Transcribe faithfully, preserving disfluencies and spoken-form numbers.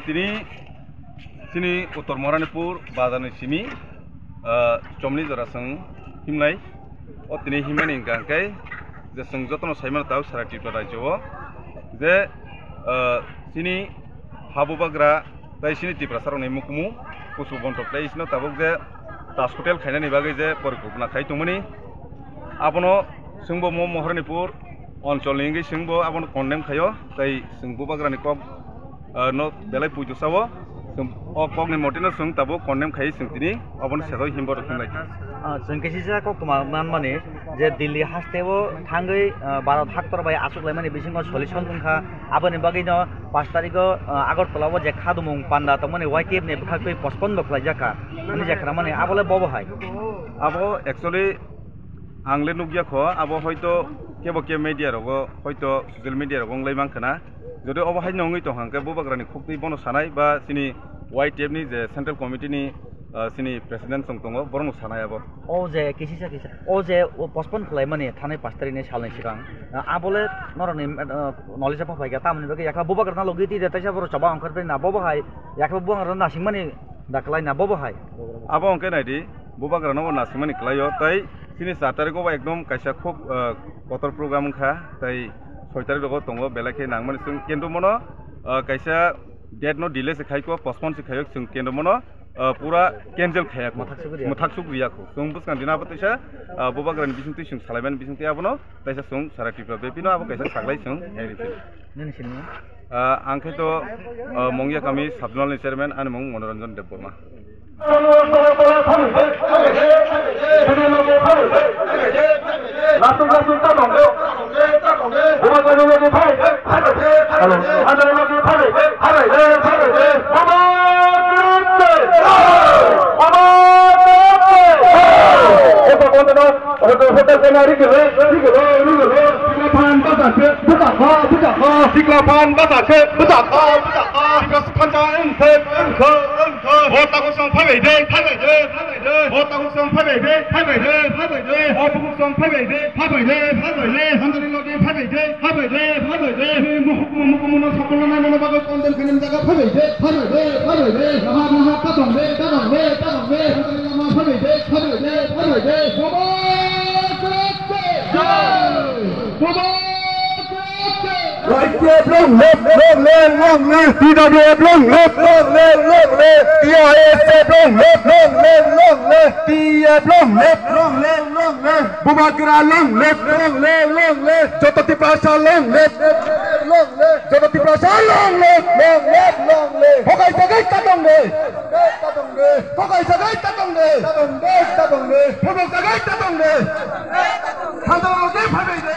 Tini chini Uttor Maharanipur bazarni simi, ah, chomni jora chwng himlai. O tini himmani hwnkha hwnkhe je chwng jotono saimano tabuk sara Tripura rajyo o je, ah, chini ha bubagra tei chini Tiprasarokni mukumu kusu bontok tei isino tabuk je Taj Hotel khainani bagwi je porikopna khai tongmani. Abono chwngbo mo Maharanipur oncholni wngwi chwngbo abono condemn khaio, tei chwng bubagrani kok, ah, no belai puitu sao. Chwng o kokni motino chwng tabuk condemn khaiwi chwng tini obono sejak himbo rok himlai. Ah, chwng khe sisa koktwma manmani je Delhi hasteo thangwi, ah, Bharat haktor bai achuk laimani bisingo solution wngkha. Aboni bagwino pash tarikgo, ah, Agartala o je khadumung panda tongmani Y T F ni bwkhaktwi postpone bo khlaijak kha. Ani je khwnamani abole bobo hai. Abo actually ang le nukya kho, abo hoito kebo ke media rogo, hoito social media rogo wnglai mankha na. Jodi obo haino wngwi tongkha hwnkhe bubagrani khuktwi bono sanai ba chini Y T F ni je central committee ni, ah, chini president chwng tongo, borokno sanai abo. O je kisisa kisa, o je o postpone khlaimani thanai pash tarikni salni swkang, ah, abole norokni, ah, knowledge o phaikha, tamoni bagwi yakha bubagrano logi twi de taisa borok choba ongkhar bai na bobo hai, yakha bubagrano nasingmani da kwlai na bobo hai. Abo hwnkhe naidi, bubagrano bo nasingmani kwlaio, tei chini char tarikgo bo ekdom kaisa khub, ah, kotor program wngkha, tei soi tarikgo tongo, belai khe nangmani chwng kendro mono, ah, kaisa date no delay se khaiko, postpone se khaio, chwng kendro mono, ah, pura cancel khaiya kho, mwthak sugriya. Mwthak sugriya kho. Chwng bwskang dina abo teisa, ah, bubagrani bisingtwi chwng salaimani bisingtwi abono teisa chwng sara Tripura bepino abo kaisa saklai chwng khairi phil. Nini sini? Ah, ang khe to, ah, Mongya kami sub zonal ni chairman, ani mung Monoranjan Debbarma. Sikla phan bwsa khe bwsa kho, bwsa kho. Sikla phan bwsa khe bwsa kho, bwsa kho. Sikla phan bwsa khe bwsa kho, bwsa kho. Bo takhuk song phaibai de, phaibai de, phaibai de. Bo takhuk song phaibai de, phaibai de, phaibai de. Bo bukhuk song phaibai de, phaibai de, phaibai de. Hanjani logi phaibai de, phaibai de, phaibai de. Mukhuk mukhuk muno sakolna nai mano bagwi condemn khainani jaga phaibai de, phaibai de, phaibai de. Naha naha tatong de, tatong de, tatong de. Hanjani lama phaibai de, phaibai de, phaibai de. Bobo Krekte jai. Bobo Krekte. Y T F long live, long live, long live. T W F long live, long live, long live. T I S F long live, long live, long live. T F long live, long live, long live. Bubagra long live, long live, long live. Joto Tiprasa long live, long live, long live. Joto Tiprasa long live, long live, long live. Hokai sagai tatong de. Hokai sagai tatong de. Tatong de, tatong de. Hokai sagai tatong de. Tatong de, tatong de. Hanjani logi phaibai de.